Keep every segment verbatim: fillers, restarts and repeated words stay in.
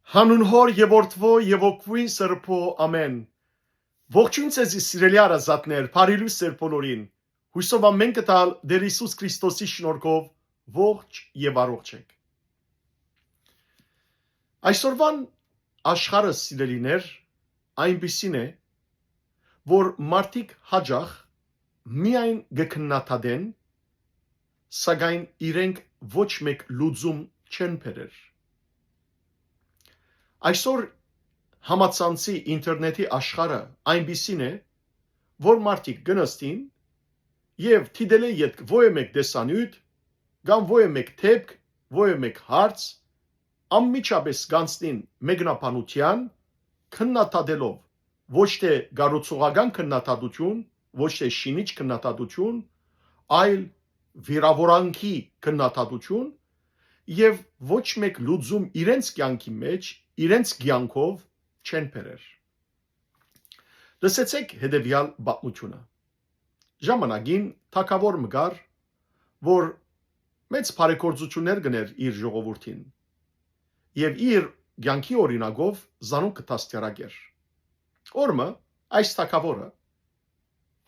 Հանուն Հօր եւ Որդւոյ եւ Հոգւոյն Սրբոյ, ամէն։ Ողջոյն ձեզի, սիրելի հարազատներ, բարի լոյս ձեր բոլորին։ Յուսով ամէն կտալ Տէր Յիսուս Քրիստոսի շնորհքով ողջ եւ առողջ եք։ Այսօրվան աշխարհը, սիրելիներ, այնպիսին է, որ մարդիկ հաճախ միայն կը քննադատեն, սակայն իրենք ոչ մէկ լուծում չեն բերեր։ Այսօր համացանցի, ինտերնետի աշխարհը այնպիսին է, որ մարդիկ կը նստին եւ դիտելէ ետք ոյ մէկ տեսանիւթ կամ ոյ մէկ դէպք, ոյ մէկ հարց, անմիջապէս կանցնին մեկնաբանութեան, քննադատելով, ոչ թէ կառուցողական քննադատութիւն, ոչ թէ շինիչ քննադատութիւն, այլ վիրաւորանքի քննադատութիւն, եւ ոչ մէկ լուծում իրենց կեանքի մէջ, իրենց կեանքով չեն բերեր։ Լսեցէք հետեւեալ պատմութիւնը։ Ժամանակին թագաւոր մը կար, որ մեծ բարեգործութիւններ կ'ընէր իր ժողովուրդին եւ իր կեանքի օրինակով զանոնք կը դաստիարակէր։ Օր մը այս թագաւորը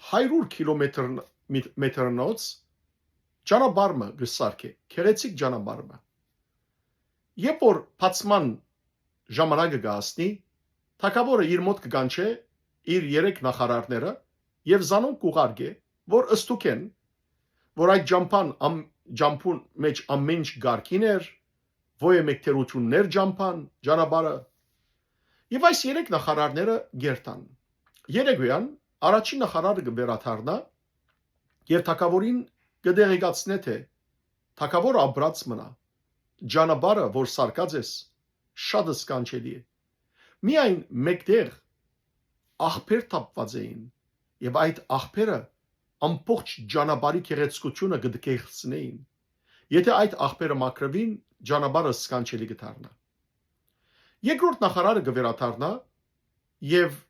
հարիւր քիլոմեթր, մի-, մեթրանոց ճանապարհ մը կը սարքէ, գեղեցիկ ճանապարհ մը։ Երբ որ բացման ժամանակը կը հասնի, թագաւորը իր մօտ կը կանչէ իր երեք նախարարները եւ զանոնք կ'ուղարկէ, որ ստուգեն, որ այդ ճամբան ամ-, ճամբուն մէջ ամէն ինչ կարգին էր, ոյ մէկ թերութիւններ ճամբան, ճանապարհը։ Եւ այս երեք նախարարները կ'երթան։ Երեկոյան առաջին նախարարը կը վերադառնայ եւ թագաւորին կը տեղեկացնէ, թէ թագաւորը ապրած մնայ, ճանապարհը, որ սարկած ես, շատ սքանչելի է։ Միայն մէկտեղ աղբեր թափուած էին եւ այդ աղբերը ամբողջ ճանապարհի գեղեցկութիւնը կը դկեղեցնէին։ Եթէ այդ աղբերը մաքրուին, ճանապարհը սքանչելի կը դառնայ։ Երկրորդ նախարարը կը վերադառնայ եւ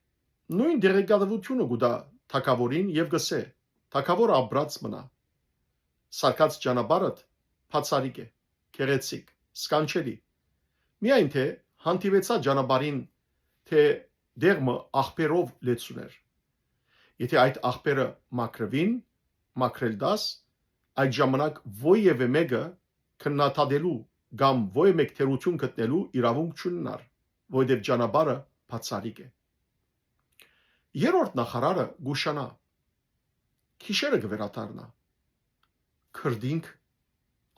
նոյն տեղեկատվութիւնը կու տայ թագաւորին եւ կ'ըսէ. «Թագաւորը ապրած մնայ, սարկած ճանապարհդ բացառիկ է, գեղեցիկ, սքանչելի։ Միայն թէ հանդիպեցայ ճանապարհին, թէ դեղ մը աղբերով լեցուն էր։ Եթէ այդ աղբերը մաքրուին, մաքրել տաս, այդ ժամանակ ոյեւէ մէկը քննադատելու կամ ոյ մէկ թերութիւն գտնելու իրաւունք չունենար, որովհետեւ ճանապարհը բացառիկ է»։ Երրորդ նախարարը կ'ուշանայ, գիշերը կը վերադառնայ, քրտինք,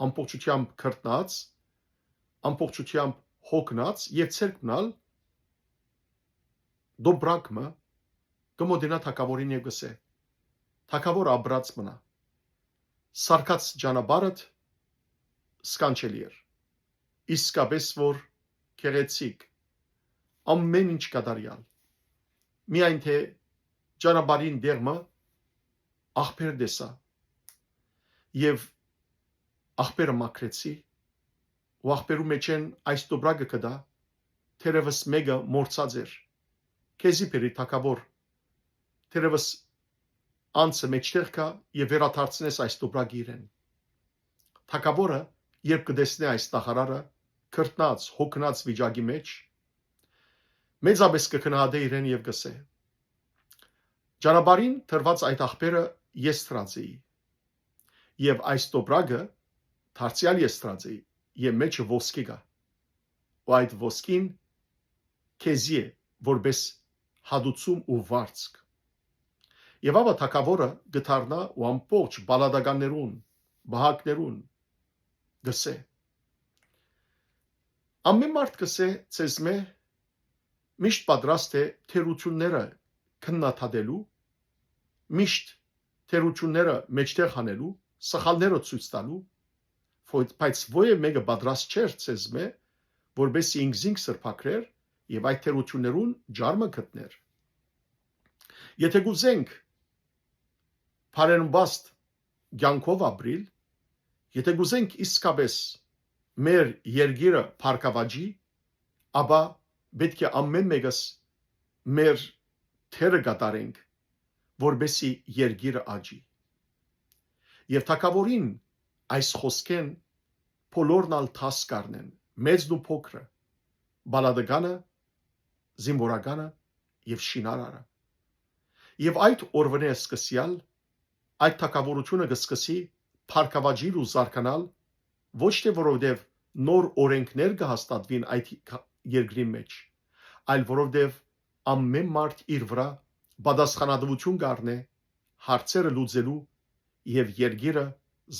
ամբողջութեամբ քրտնած, ամբողջութեամբ հոգնած եւ ձեռքն ալ տոպրակ մը, կը մօտենայ թագաւորին եւ կ'ըսէ. «Թագաւորը ապրած մնայ, սարկած ճանապարհդ սքանչելի էր, իսկապէս որ գեղեցիկ, ամէն ինչ կատարեալ։ Միայն թէ ճանապարհին դեղ մը աղբեր տեսայ եւ աղբերը մաքրեցի ու աղբերու մէջէն այս տոպրակը գտայ, թերեւս մէկը մոռցած էր։ Քեզի բերի թագաւոր, թերեւս անձը մէջտեղ կայ եւ վերադարձնես այս տոպրակը իրեն»։ Թագաւորը, երբ կը տեսնէ այս նախարարը քրտնած, հոգնած վիճակի մէջ, մեծապէս կը գնահատէ իրեն եւ կ'ըսէ. «Ճանապարհին տրուած այդ աղբերը ես դրած էի, եւ այս տոպրակը դարձեալ ես դրած էի, եւ մէջը ոսկի կայ, ու այդ ոսկին քեզի է որպէս հատուցում ու վարձք»։ Եւ ապա թագաւորը կը դառնայ ու ամբողջ պալատականներուն, պահակներուն կ'ըսէ. «Ամէն մարդ կ'ըսէ ձեզմէ, միշտ պատրաստ է թերութիւնները քննադատելու, միշտ թերութիւնները մէջտեղ հանելու, սխալները ցոյց տալու, բայց ոյ մէկը պատրաստ չէր ձեզմէ, որպէս զի ինքզինք սրբագրեր եւ այդ թերութիւններուն ճար մը գտներ։ Եթէ կ'ուզենք բարենպաստ կեանքով ապրիլ, եթէ կ'ուզենք իսկապէս մեր երկիրը բարգաւաճի, ապա պէտք է ամէն մէկս մեր դերը կատարենք, որպէս զի երկիրը աճի»։ Եւ թագաւորին այս խօսքէն բոլորն ալ դաս կ'առնեն, մեծն ու փոքրը, պալատկանը, զինուորականը եւ շինարարը։ Եւ այդ օրուընէ սկսեալ, այդ թագաւորութիւնը կը սկսի փառքաւաճիլ ու զարգանալ, ոչ թէ որովհետեւ նոր օրենքներ կը հաստատուին այդ երկրին մէջ, այլ որովհետեւ ամէն մարդ իր վրայ պատասխանատուութիւն կ'առնէ հարցերը լուծելու եւ երկիրը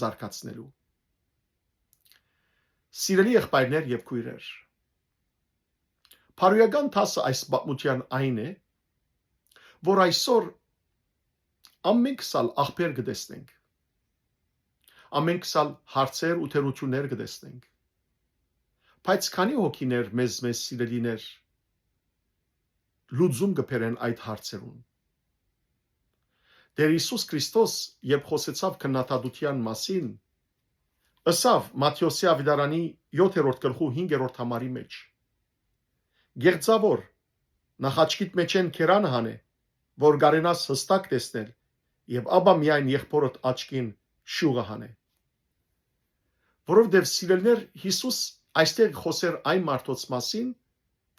զարգացնելու։ Սիրելի եղբայրներ եւ քոյրեր, բարոյական դասը այս պատմութեան այն է, որ այսօր ամենքս ալ աղբեր կը տեսնենք, ամենքս ալ հարցեր ու թերութիւններ կը տեսնենք, բայց քանի՞ հոգիներ մեզմէ, սիրելիներ, լուծում կը բերեն այդ հարցերուն։ Տէր Յիսուս Քրիստոս, երբ խօսեցաւ քննադատութեան մասին, ըսաւ Մատթէոսի աւետարանի եօթերորդ գլխու հինգերորդ համարի մէջ. «Գեղձաւոր, նախ աչքիդ մէջէն քերանը հանէ, որ կարենաս յստակ տեսնել, եւ ապա միայն եղբօրդ աչքին շիւղը հանէ»։ Որովհետեւ, սիրելիներ, Յիսուս այստեղ խօսեր այն մարդոց մասին,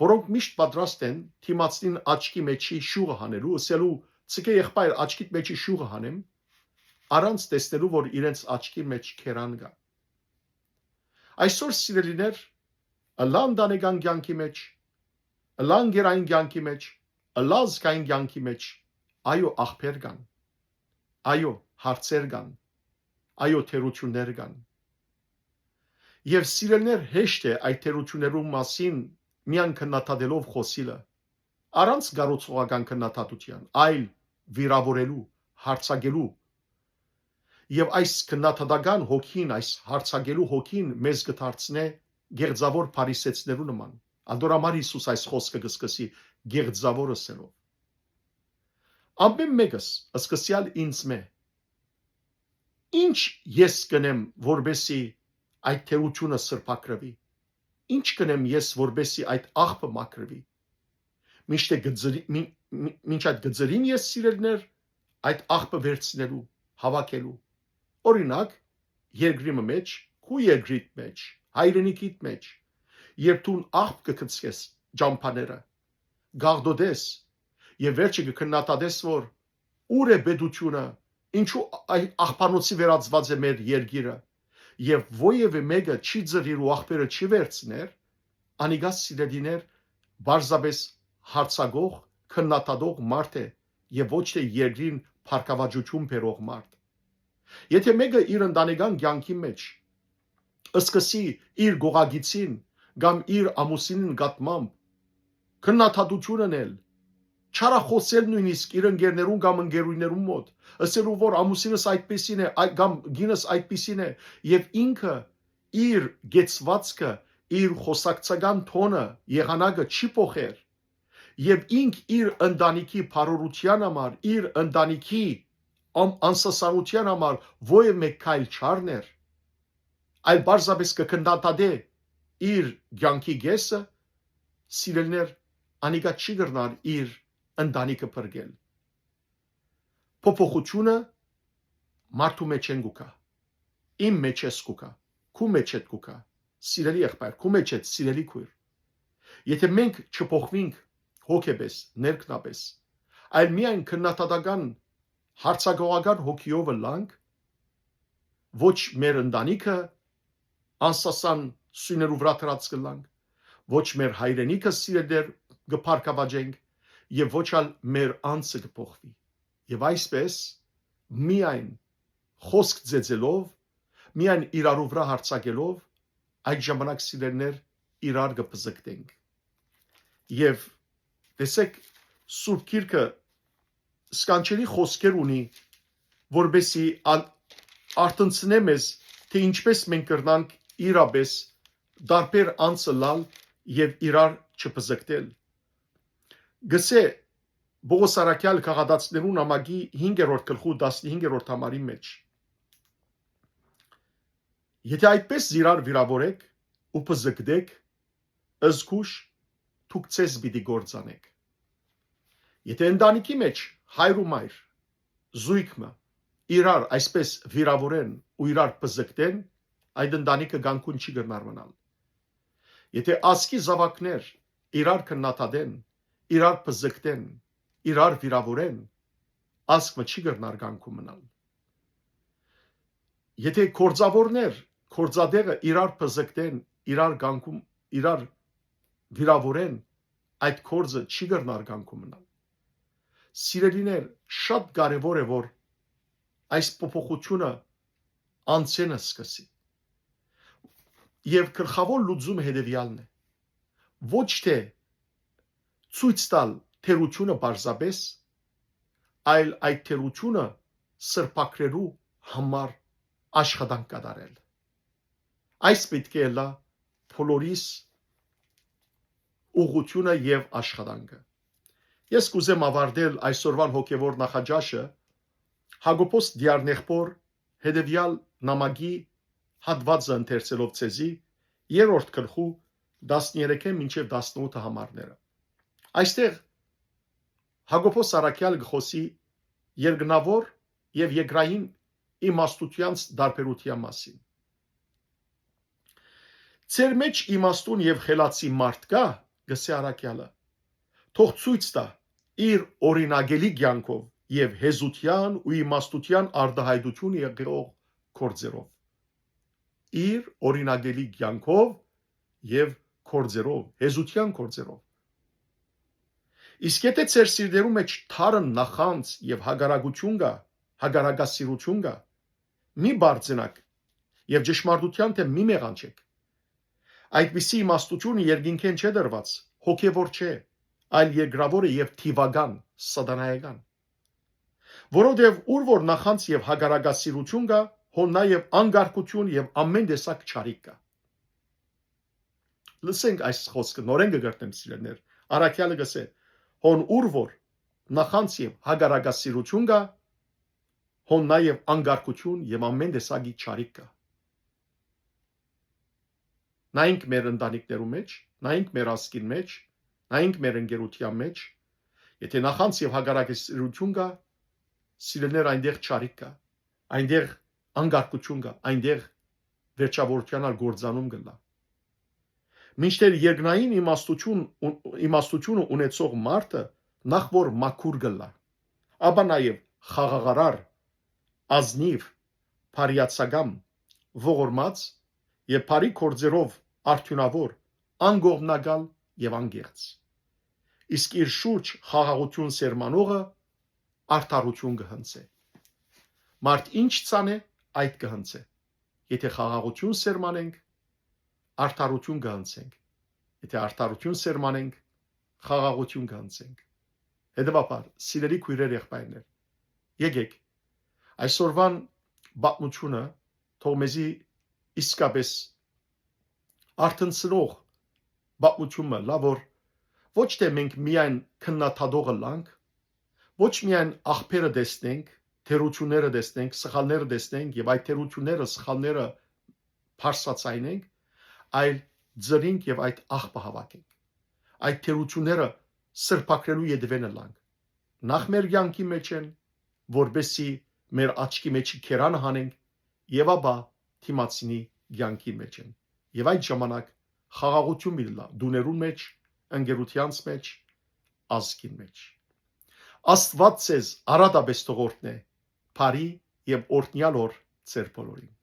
որոնք միշտ պատրաստ են դիմացին աչքի մէջի շիւղը հանելու, ըսելու. «Ցկէ, եղբայր, աչքիդ մէջի շիւղը հանեմ», առանց տեսնելու, որ իրենց աչքի մէջ քերան կայ։ Այսօր, սիրելիներ, ըլլայ ընտանեկան կեանքի մէջ, ըլլայ ընկերային կեանքի մէջ, ըլլայ ազգային կեանքի մէջ, այո, աղբեր կան, այո, հարցեր կան, այո, թերութիւններ կան։ Եւ, սիրելիներ, հեշտ է այդ թերութիւններուն մասին միայն քննադատելով խօսիլը, առանց կառուցողական քննադատութեան, այլ վիրաւորելու, յարձակելու։ Եւ այս քննադատական հոգին, այս յարձակելու հոգին մեզ կը դարձնէ գեղձաւոր փարիսեցիներու նման։ Ատոր համար Յիսուս այս խօսքը կը սկսի գեղձաւոր ըսելով. «Ամէն մէկս, սկսեալ ինձմէ, ի՞նչ ես կ'ընեմ, որպէսզի այդ թերութիւնը սրբագրուի։ Ի՞նչ կ'ընեմ ես, որպէսզի այդ աղբը մաքրուի։ Մինչդեռ կը ձրի-, մի-, մի-, մինչ այդ կը ձրիմ ես, սիրելիներ, այդ աղբը վերցնելու, հաւաքելու։ Օրինակ, երկրի մը մէջ, քու երկրիդ մէջ, հայրենիքիդ մէջ, երբ դուն աղբ կը գցես ճամբաները, կաղտոտես եւ վերջը կը քննադատես, որ ո՞ւր է պետութիւնը, ինչու այ աղբանոցի վերածուած է մեր երկիրը, եւ որեւէ մէկը չի ձրիր ու աղբերը չի վերցներ, անիկա, սիրելիներ, պարզապէս յարձակող, քննադատող մարդ է եւ ոչ թէ երկրին բարգաւաճութիւն բերող մարդ։ Եթէ մէկը իր ընտանեկան կեանքի մէջ սկսի իր կողակիցին կամ իր ամուսինին նկատմամբ քննադատութիւն ընել, չարախօսել նոյնիսկ իր ընկերներուն կամ ընկերուհիներուն մօտ, ըսելու որ ամուսինս այդպիսին է, այ-, կամ կինս այդպիսին է, եւ ինքը իր կեցուածքը, իր խօսակցական թոնը, եղանակը չի փոխեր, եւ ինք իր ընտանիքի բարօրութեան համար, իր ընտանիքի ան-, անսասանութեան համար որեւէ մէկ քայլ չառներ, այլ պարզապէս կը քննադատէ իր կեանքի կէսը, սիրելիներ, անիկա չի կրնար իր ընտանիքը փրկել։ Փոփոխութիւնը մարդու մէջէն կու գայ, իմ մէջէս կու գայ, քու մէջէդ կու գայ, սիրելի եղբայր, քու մէջէդ, սիրելի քոյր։ Եթէ մենք չփոխուինք հոգեպէս, ներքնապէս, այլ միայն քննադատական, յարձակողական հոգիով ըլլանք, ոչ մեր ընտանիքը անսասան սիւներու վրայ դրած կ'ըլլանք, ոչ մեր հայրենիքը, սիրելիներ, կը բարգաւաճենք եւ ոչ ալ մեր անձը կը փոխուի։ Եւ այսպէս, միայն խօսք ծեծելով, միայն իրարու վրայ յարձակելով, այդ ժամանակ, սիրելիներ, իրար կը բզկտենք։ Եւ տեսեք, Սուրբ Գիրքը սքանչելի խօսքեր ունի, որպեսզի ան-, արթնցնէ մեզ, թէ ինչպէս մենք կրնանք իրապէս տարբեր անձ ըլլալ եւ իրար չբզկտել։ Գսէ Պողոս առաքեալ Գաղատացիներուն ամակի հինգերորդ գլխու տասնհինգերորդ համարի մէջ. «Եթէ այդպէս զիրար վիրաւորեք ու բզկտեք, զգուշ դուք ձեզ պիտի կործանեք»։ Եթէ ընտանիքի մէջ հայր ու մայր, զոյգ մը, իրար այսպէս վիրաւորեն ու իրար բզկտեն, այդ ընտանիքը կանգուն չի կրնար մնալ։ Եթէ ազգի զաւակներ իրար քննադատեն, իրար բզկտեն, իրար վիրաւորեն, ազգ մը չի կրնար կանգուն մնալ։ Եթէ գործաւորներ, գործատեղը իրար բզկտեն, իրար կանգուն, իրար վիրաւորեն, այդ գործը չի կրնար կանգուն մնալ։ Սիրելիներ, շատ կարեւոր է, որ այս փոփոխութիւնը անցենը սկսի։ Եւ գլխաւոր լուծումը հետեւեալն է։ Ոչ թէ ցոյց տալ թերութիւնը պարզապէս, այլ այդ թերութիւնը սրբագրելու համար աշխատանք կատարել։ Այս պիտի ըլլայ բոլորիս ուղղութիւնը եւ աշխատանքը։ Ես կ'ուզեմ աւարտել այսօրուան հոգեւոր նախաճաշը Յակոբոս Դիարնեխբոր հետեւեալ նամակի հատուածը ընթերցելով ձեզի, երրորդ գլխու տասներեքը մինչեւ տասնութը համարները։ Այստեղ Յակոբոս Առաքեալ կը խօսի երկնաւոր եւ երկրային իմաստութեանց տարբերութեան մասին։ «Ձեր մէջ իմաստուն եւ խելացի մարդ կա», կ'ըսէ առաքեալը, «թող ցոյց տայ իր օրինակելի կեանքով եւ հեզութեան ու իմաստութեան արտայայտութիւն եղող գործերով»։ Իր օրինակելի կեանքով եւ գործերով, հեզութեան գործերով։ Իսկ եթէ ձեր սիրտերու մէջ թարն նախանձ եւ հակառակություն կայ, հակառակասիրություն կայ, մի բարձենաք եւ ճշմարտութեան դէմ մի մեղանչէք։ Այդպիսի իմաստութիւնը երկինքէն չէ տրուած, հոգեւոր չէ, այլ երկրաւոր է եւ թիւական, սատանայական։ Որովհետեւ ուր որ նախանձ եւ հակառակասիրություն կայ, հոն նաեւ անկարգություն եւ ամէն տեսակ չարիք կայ։ Լսենք այս խօսքը, նորէն կը կրթեմ, սիրելիներ։ Առաքեալը կ'ըսէ. «Հոն ուր որ նախանձ եւ հակառակասիրություն կայ, հոն նաեւ անկարգություն եւ ամէն տեսակի չարիք կայ»։ Նայենք մեր ընտանիքներու մէջ, նայենք մեր ազգին մէջ, նայենք մեր ընկերութեան մէջ, եթէ նախանձ եւ հակառակասիրություն կայ, սիրելիներ, այնտեղ չարիք կայ, այնտեղ անկարգություն կայ, այնտեղ վերջավորութեան ալ կործանում կ'ըլլայ։ Մինչդեռ երկնային իմաստութիւն, իմաստութիւնը ունեցող մարդը նախ որ մաքուր կ'ըլլայ, ապա նաեւ խաղաղարար, ազնիւ, բարիացակամ, ողորմած եւ բարի գործերով արդիւնաւոր, անկողմնակալ եւ անկեղծ։ Իսկ իր շուրջ խաղաղութիւն սերմանողը արդարութիւն կը հնձէ։ Մարդ ինչ ցանէ, այդ կը հնձէ։ Եթէ խաղաղութիւն սերմանենք, արդարութիւն կը հնձենք։ Եթէ արդարութիւն սերմանենք, խաղաղութիւն կը հնձենք։ Հետեւաբար, սիրելի քոյրեր, եղբայրներ, եկեք այսօրուան պատմութիւնը թող մեզի իսկապէս արթնցնող պատմութիւն մը ըլլայ, որ ոչ թէ մենք միայն քննադատող ըլլանք, ոչ միայն աղբերը տեսնենք, թերութիւնները տեսնենք, սխալները տեսնենք եւ այդ թերութիւնները, սխալները բարձրաձայնենք, այլ ձրինք եւ այդ աղբը հաւաքենք։ Այդ թերութիւնները սրբագրելու ետեւէն ըլլանք։ Նախ մեր կեանքի մէջ են, որպեսզի մեր աչքի մէջի քերանը հանենք եւ ապա դիմացինի կեանքի մէջ են։ Եւ այդ ժամանակ խաղաղութիւն պիտի ըլլայ տուներուն մէջ, ընկերութեանց մէջ, ազգին մէջ։ Աստուած ձեզ արատապէս թող օրհնէ, բարի եւ օրհնեալ օր ձեր բոլորին։